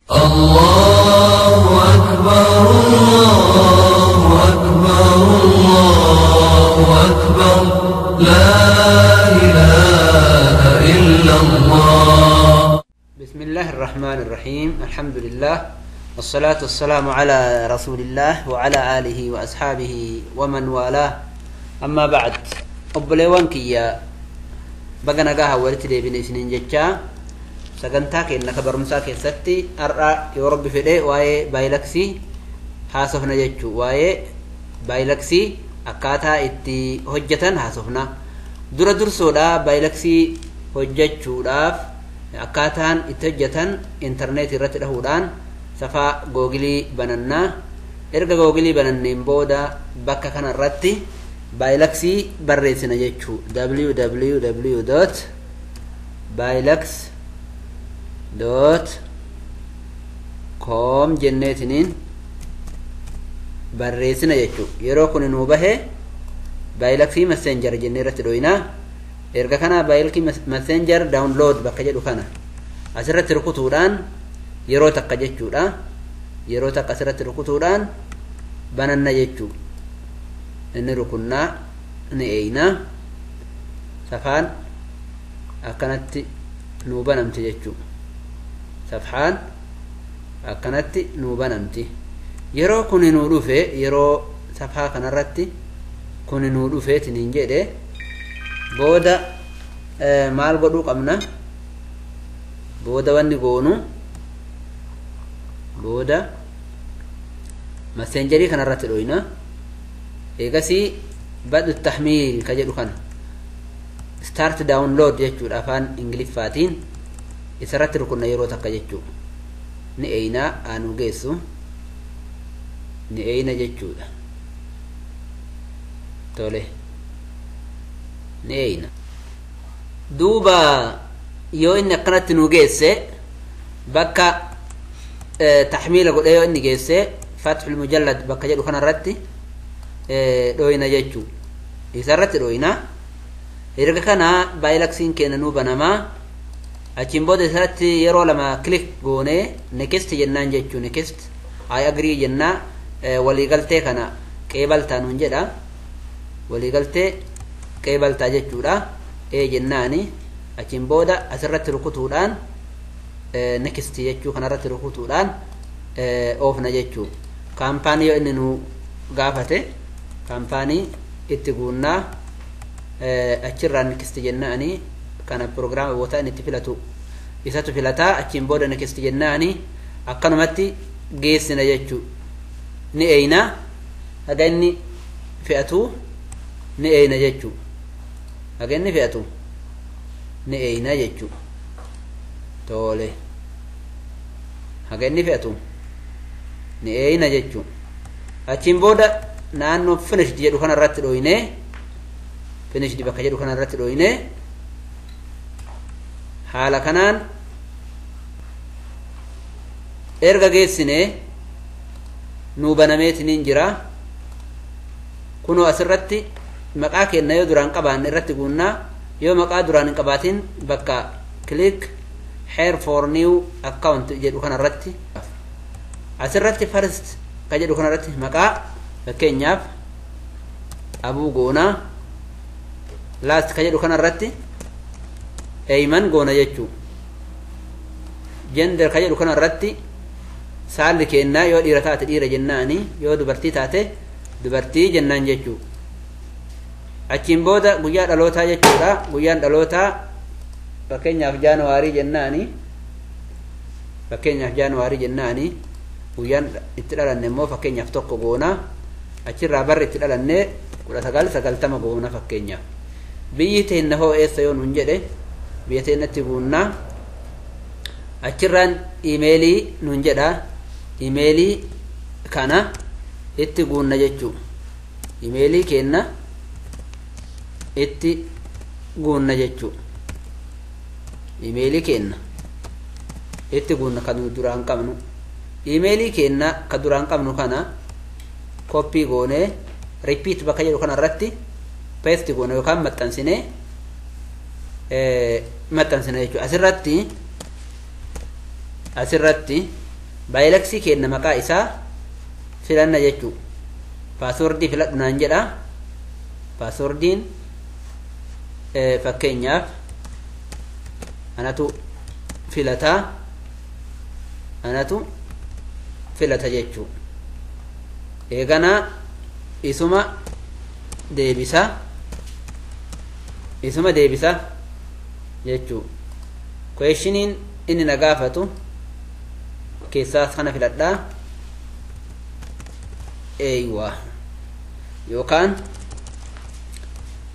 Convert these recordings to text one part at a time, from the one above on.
الله أكبر الله أكبر الله أكبر لا إله إلا الله. بسم الله الرحمن الرحيم. الحمد لله والصلاة والسلام على رسول الله وعلى آله وأصحابه ومن والاه. أما بعد، obboleewwan kiyya, baga nagaa walitti deebine isiniin jechaa, sagantaa keenya ka barumsaa keessatti har'a yoo Rabbi fedhe waa'ee ByLuxii haasofna jechuu. Waa'ee ByLuxii akkaataa itti hojjetan haasofna. Dura dursoodha, ByLuxii hojjechuudhaaf akkaataan itti hojjetan intarneetii irratti dhahuudhaan safaa Googleii banannaa. Erga Googleii bananneen booda bakka kana irratti ByLuxii barreessina jechuu, www.bylux.com jenneetiniin barreessina jechuu. Yeroo kun nuu bahe, ByLuxii Messenger jennee irratti dhoyinaa. Erga kana ByLuxii Messenger download bakka jedhu kana asirratti rukutuudhaan yeroo takka jechuudha, yeroo takka asirratti rukutuudhaan bananna jechuu. Inni rukunnaa, ni eeynaa, safaan akkanatti nuu banamti jechuu. Safhaan akkanatti nuu banamti. Yeroo kuni nuu dhufe, yeroo safhaa kanarratti kuni nuu dhufeetiniin jedhe booda maal godhuu qabna? Booda wanni goonu, booda Messengerii kanarratti dhoyna. Eegasii بدء التحميل ka jedhu kana, start download jechuudha afaan Ingiliffaatiin, isarratti rukunna yeroo takka jechuu. Ni eeynaa, aanuu geessu ni eeyna jechuudha. Tole, ni eeyna. Duuba yoo inni akkanatti nu geesse, bakka taxmiila godhee yoo inni geesse, فتح المجلد bakka jedhu kanarratti dhoyna jechuu. Isarratti dhoyna. Erga kana ByLuxiin keenya nuu banamaa. Achiin booda isarratti yeroo lama click goonee next jennaan jechuu. Next, I agree jennaa. Waliigaltee kana qeebaltaa nuun jedha. Waliigaltee qeebaltaa jechuudha. Ee jennaani. Achiin booda asirratti rukutuudhaan, next jechuu kanarratti rukutuudhaan oofna jechuu. Kaampaanii yoo inni nu gaafate, kaampaanii itti guunnaa. Achirraa next jennaani. Kana proogiraama bootaa inni itti filatu isatu filataa. Achiin booda next jennaani, akkanumatti geessina jechuu. Ni eeyna, haga inni fe'atu ni eeyna jechuu. Haga inni fe'atu ni eeyna jechuu. Tole, haga inni fe'atu ni eeyna jechuu. Achiin booda naannoo finished jedhu kana irratti dhoyne, finished bakka jedhu kana irratti dhoyne. Haala kanaan erga geessine nuu banameetiniin jira. Kunoo asirratti maqaa kenna yoo duraan qabaanne irratti guunnaa. Yoo maqaa duraan hin qabaatin, bakka click here for new account jedhu kana irratti, asirratti first ka jedhu kana irratti maqaa fakkeenyaaf Abuu goonaa. Last ka jedhu kana irratti Eeyman goona jechuu. Gender ka jedhu kana irratti saalli kennaa, yoo dhiira taate dhiira jennaani, yoo dubartii taate dubartii jennaan jechuu. Achiin booda guyyaa dhalootaa jechuudha. Guyyaan dhalootaa fakkeenyaaf January jennaani. Fakkeenyaaf January jennaani. Guyyaan itti dhalanne immoo fakkeenyaaf 1 goona. Achirraa barri itti dhalanne 1990 goona fakkeenyaaf. Biyyi teenna hoo eessa yoo nuun jedhe, biyya teennatti guunnaa. Achirraan imeelii nuun jedha. Imeelii kana itti guunna jechuu. Imeelii keenna itti guunna jechuu. Imeelii keenna itti guunna kan duraan qabnu. Imeelii keenna ka duraan qabnu kana copy goonee, repeat bakka jedhu kana irratti paste goone yookaan maxxansine jechuudha. Asirratti Baayilaksii kenna maqaa isaa filanna jechuu. Paaswordii filadhu naan jedha. Paaswordiin fakkeenyaaf anatu filataa, anatu filata jechuu. Eeganaa isuma deebisa, isuma deebisa jechuu. Kweshiniin inni na gaafatu keessaas kana filadhaa. Eeywa, yookaan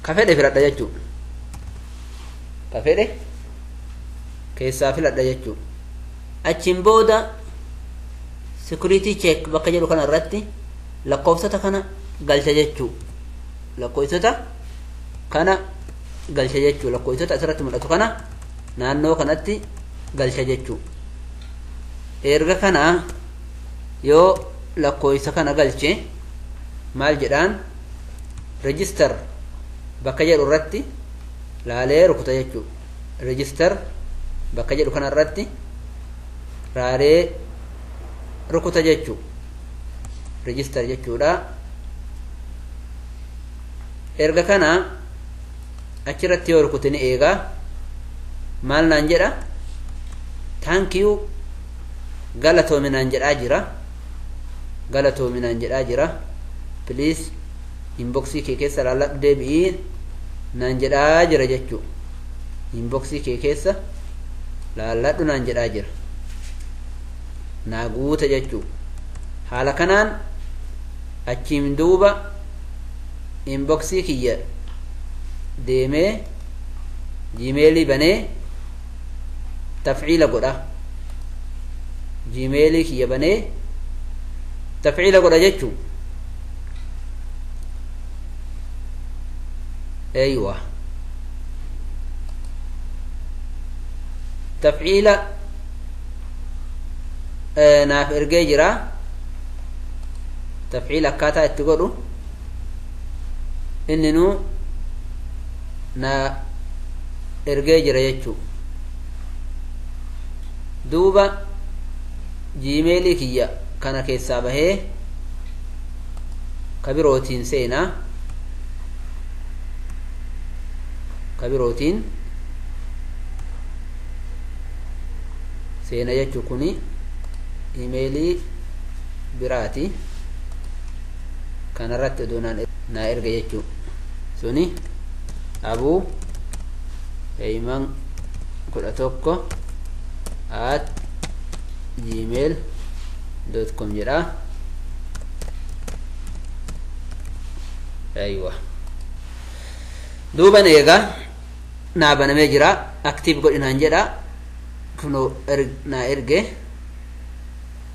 ka fedhe filadha jechuu, ka fedhe keessaa filadha jechuu. Achiin booda security check bakka jedhu kana irratti lakkoofsota kana galcha jechuu, lakkoofsota kana galcha jechuu, lakkoofsota asirratti mul'atu kana naannoo kanatti galcha jechuu. Erga kana yoo lakkoofsa kana galche maal jedhaan, register bakka jedhu irratti laalee rukuta jechuu. Register bakka jedhu kana irratti laalee rukuta jechuu, register jechuudha. Erga kana achirratti yoo rukute ni eegaa. Maal naan jedha? Thank you, galatoomi naan jedhaa jira, galatoomi naan jedhaa jira. Please inboxii kee keessa laalladhu, deebi'ii naan jedhaa jira jechuu. Inboxii kee keessa laalladhu naan jedhaa jira, naa guuta jechuu. Haala kanaan achiin duuba inboxii kiyya deemee Gmailii banee tafciila godha. Gmailii kiyya banee tafciila godha jechuu. Eywa, tafciila naaf ergee jira. Tafciila akkaataa itti godhu inni nu na ergee jira jechuu. Duuba Gmailii kiyya kana keessaa bahee kabirootiin seenaa, kabirootiin seena jechuu. Kuni imeelii biraati, kanarratti oduu naa erga jechuu. Suni abuheyman11@gmail.com jedha. Aywa, duuban eegaa naa banamee jira. Active godhi naan jedha. Kunoo naa erge.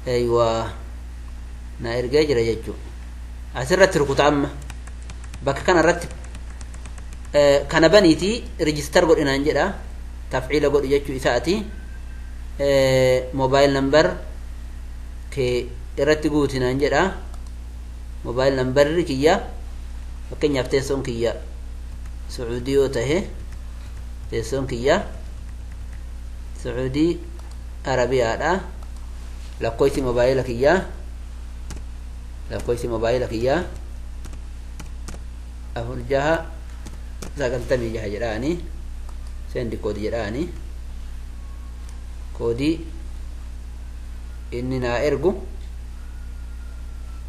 Aywa, naa ergee jira jechuu. Asirratti rukuta. Amma bakka kana irratti kana baniitii register godhi naan jedha, tafciila godhi jechuu isaati. Mobile number kee irratti guuti naan jedha. Mobile numberri kiyya, fakkeenyaaf teessoon kiyya Sucuudii yoo tahe, teessoon kiyya Sucuudii Arabiyaadha. Lakkoofsi mobaayila kiyyaa, lakkoofsi mobaayila kiyyaa 4696 jedhaani. Send code jedhaani. Koodii inni naa ergu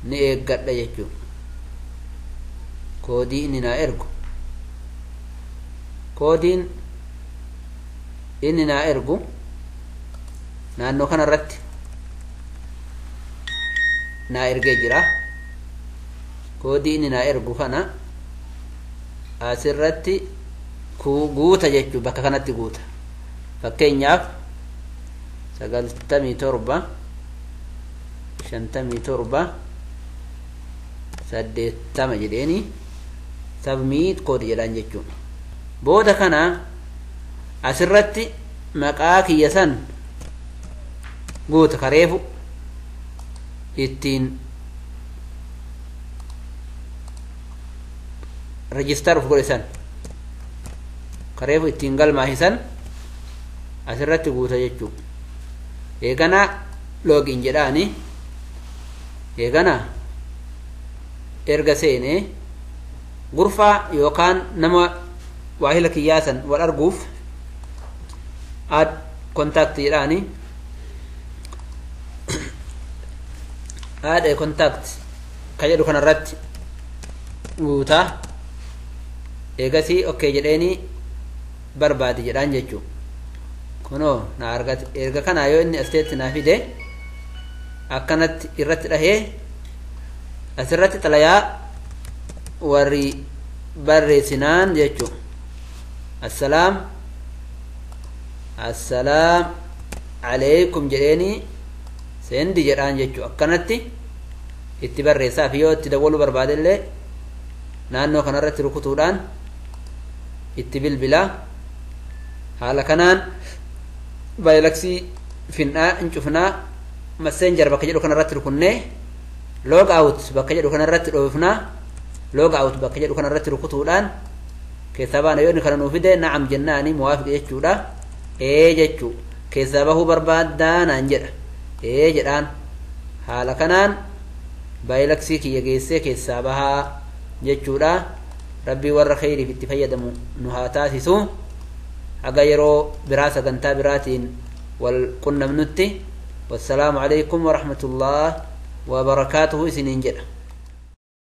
ni eeggadha jechuu. Koodii inni naa ergu, koodiin inni naa ergu naannoo kana irratti naa ergee jira. Koodii inni naa ergu kana asirratti guuta jechuu, bakka kanatti guuta. Fakkeenyaaf 97 57 80 jedheeni submit code jedhaan jechuu. Booda kana asirratti maqaa kiyya san guuta, kareefu ittiin register uf godhe san, kareefu ittiin galmaahe san asirratti guuta jechuu. Eeganaa Login jedhaani. Eegana erga seenee gurfaa yookaan nama waahila kiyyaasan wal arguuf add contact jedhaani. Add a contact ka jedhu kanarratti guutaa. Eegasii okay jedheeni barbaadi jedhaan jechuu. Kunoo na argate. Erga kanaa yoo inni asteetti naa fide, akkanatti irratti dhahee asirratti xalayaa warri barreessinaan jechuu. Assalaam, assalaam aleykum jedheeni send jedhaan jechuu. Akkanatti itti barreessaa fi yoo itti dawwaluu barbaadellee naannoo kanarratti rukutuudhaan itti bilbilaa. Haala kanaan vaayilaksii finnaa hin cufnaa. Messenger bakka jedhu kanarratti rukunnee log out bakka jedhu kanarratti dhoofnaa. Log out bakka jedhu kanarratti rukutuudhaan keessaa baana. Yoo inni kana nuu fide na'am jennaani, muwaafiq jechuudha, ee jechuu. Keessaa bahuu barbaaddaa naan jedha, ee jedhaan. Haala kanaan vaayilaksii kiyya geessee keessaa bahaa jechuudha. Rabbii warra kheyriif itti fayyadamu nu haa taasisu. Haga yeroo biraa sagantaa biraatiin wal qunnamnutti, wassalaamu alaykum warahmatullah wabarakaatuhu isiniin jedha.